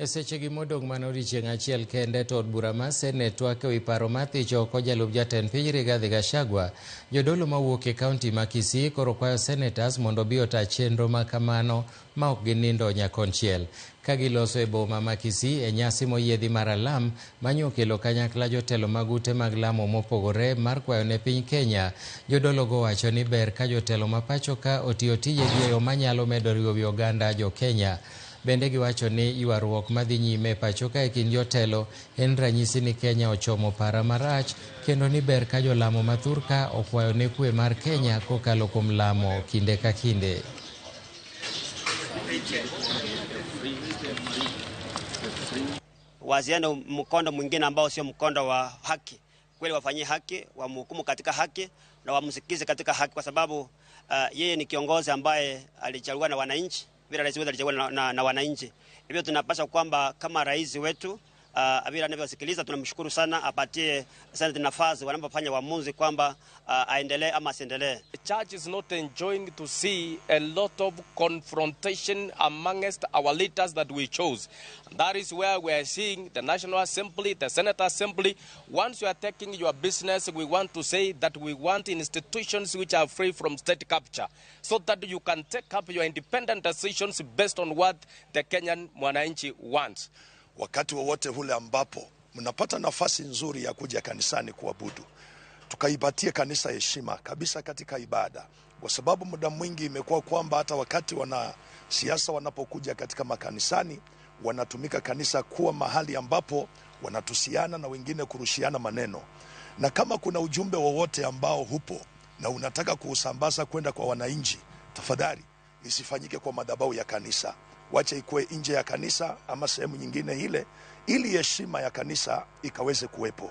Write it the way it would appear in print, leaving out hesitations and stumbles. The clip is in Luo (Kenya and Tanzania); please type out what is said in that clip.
E sechegi modong' mana odiechieng' achiel kende to od bura mar Senet twak ewi paro mar thicho oko jalup jatend piny Rigathi Gachagua. Jodolo mawuok e kaunti ma Kisii koro kwayo senators mondo obi ota chenro ma kamano ma ok ginindo nyakonchiel. Ka giloso e boma ma Kisii e nyasi moyiedhi mar alam manyo okelo kanyakla jotelo mag ute mag lamo mopogore mar kwayo ne piny Kenya. Jodolo go wacho ni ber ka jotelo ma pacho ka otiyo tijegi e yo manyalo medo riwo wi oganda jo Kenya. Bende giwacho ni ywaruok madhi nyime e pacho ka e kind jotelo en ranyisi ni Kenya ochomo para marach kendo ni ber ka jolamo ma thurka okwayo ne kwe mar Kenya kokalo kuom lamo kinde ka kinde. Wasiende mkondo mwingine ambao sio mkondo wa haki. Kweli wafanyie haki, wamhukumu katika haki na wamsikize katika haki, kwa sababu yeye ni kiongozi ambaye alichaguliwa na wananchi, vile rais wetu alichaguliwa na wananchi. Hivyo tunapaswa kwamba kama rais wetu vile anavyosikiliza, tunamshukuru sana, apatie Senate nafasi wanapofanya uamuzi kwamba aendelee ama asiendelee. The church is not enjoying to see a lot of confrontation amongst our leaders that we chose. And that is where we are seeing the National Assembly, the Senate Assembly. Once you are taking your business, we want to say that we want institutions which are free from state capture, so that you can take up your independent decisions based on what the Kenyan mwananchi wants. Wakati wowote ule ambapo mnapata nafasi nzuri ya kuja kanisani kuabudu, tukaipatie kanisa heshima kabisa katika ibada, kwa sababu muda mwingi imekuwa kwamba hata wakati wanasiasa wanapokuja katika makanisani wanatumika kanisa kuwa mahali ambapo wanatusiana na wengine kurushiana maneno, na kama kuna ujumbe wowote ambao hupo na unataka kuusambaza kwenda kwa wananchi, tafadhali isifanyike kwa madhabahu ya kanisa, wacha ikuwe nje ya kanisa ama sehemu nyingine ile, ili heshima ya kanisa ikaweze kuwepo.